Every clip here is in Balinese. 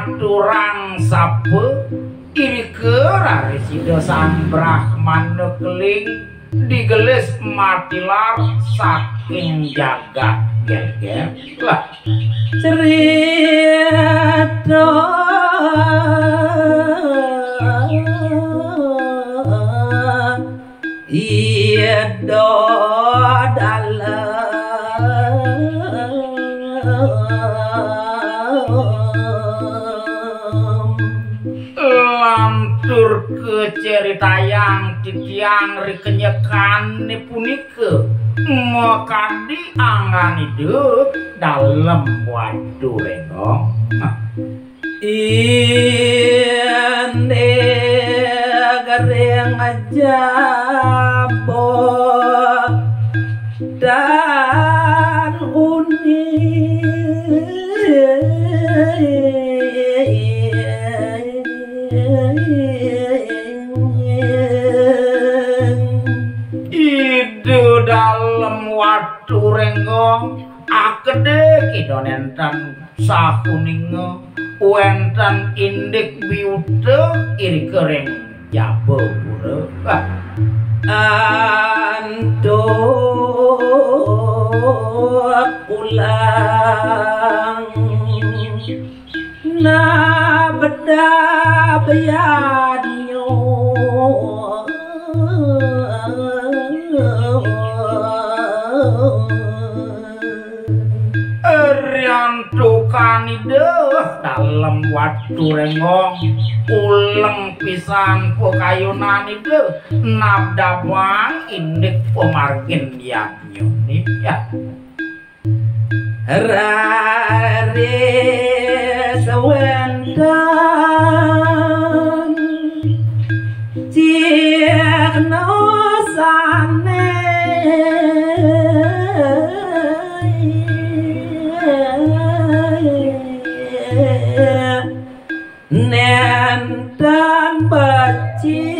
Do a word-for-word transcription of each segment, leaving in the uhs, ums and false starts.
ngaturang sapa, irika raris Ida Sang Brahmana Keling digelis matilar saking jagat Gelgel. Lah, cerita Ida Dalem. Lantur kacaritayang titiang ri kenyekane punika, makadi anggan Ida Dalem Watu Renggong. Nah, Inde garing jaba dan uning. Ida Dalem Watu Renggong, akedé kida nénten sakuninga wénten indik biuta irika ring Jabapura. Antuk ulang nabda biadnyo. Riantukan Ida Dalem Watu Renggong, uleng pisan pakayunan Ida nabdabang indik pamargin yadnyane. Ya. Raris wénten cihna sané nénten becik.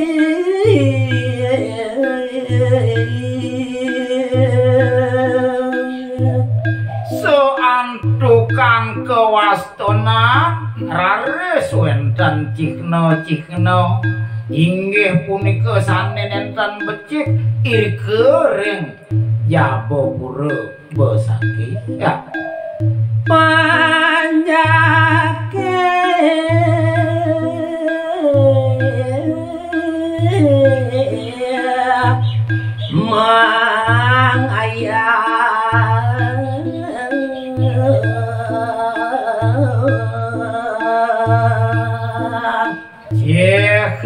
Saantukan kawastanan, raris wénten cihna-cihna, inggih punika sané nénten becik irika ring Jabapura besakti. Ya. Panjaké mangayah.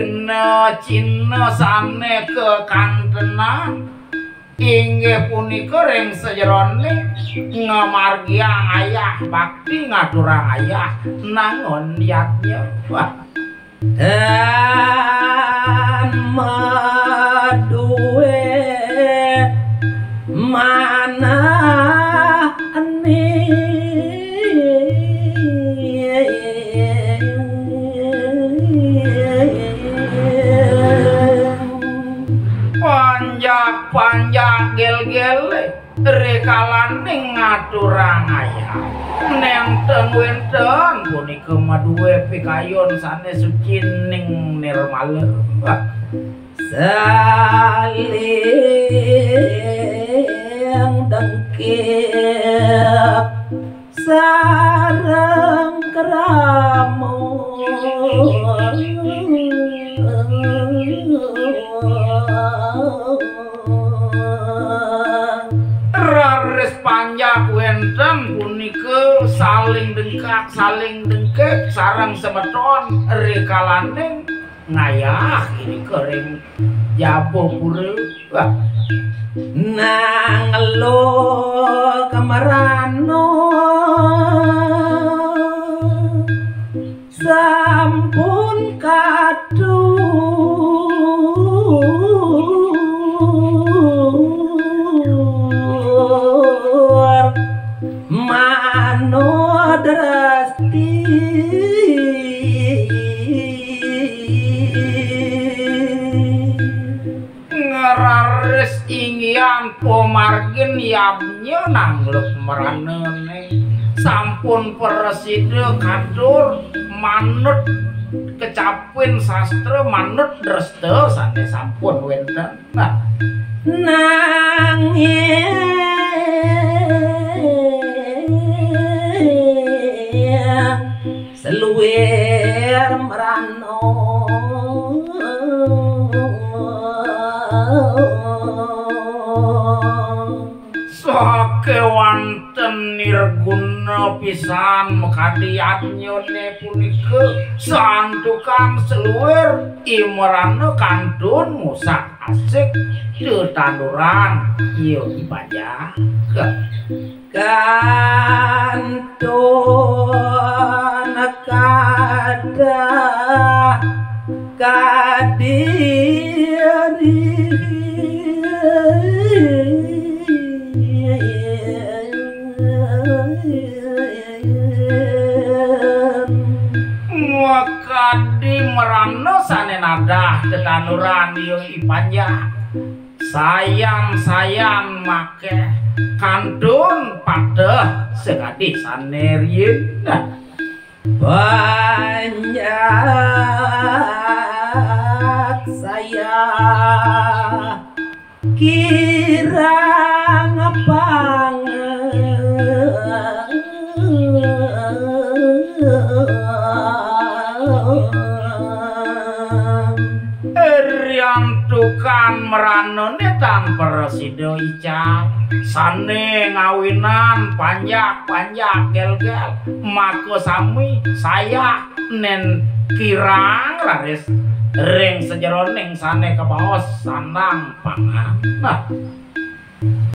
Cihna-cihna sané kakantenan, inggih punika ring sajeroning ngamargiang ayah, bakti ngaturang ayah, nangun yadnya. Wah. Dan madué manah ening. Panjak-panjak gel-gele, rikalaning ngaturang ayah. Nénten wénten punika madué pikayun sané suci ning nirmala. Saling dengkek sareng krama. Raris panjak wénten punika saling dengkak, saling dengkek sareng semeton rikalaning ngayah irika ring Jabapura. Wah. Nang lo kamarana sampun katur manodrasti. Ngraris inggihan pamargin yadnya nangluk mranané. Sampun prasida katur manut kecapin sastra, manut dresta sane sampun wenten. Nah, nanging seluir merano. Sakewanten nirguna pisan makadi yadnyane punika, santukan seluir I Merana kantun ngusak-asik tetanduran iya I Panjak. Kantun kadah kadiri. Makadi Merana sane nadah tetanduran iya I Panjak. Sayan-sayan makeh kantun pateh sakadi sane riin. Nah, Panjak saya kirang pang. Riantukan Meranane tan prasida ical, sane ngawinan Panjak-Panjak Gelgel, maka sami sayah nen kirang raris ring sajeroning sane kabaos sandang pangan. Nah,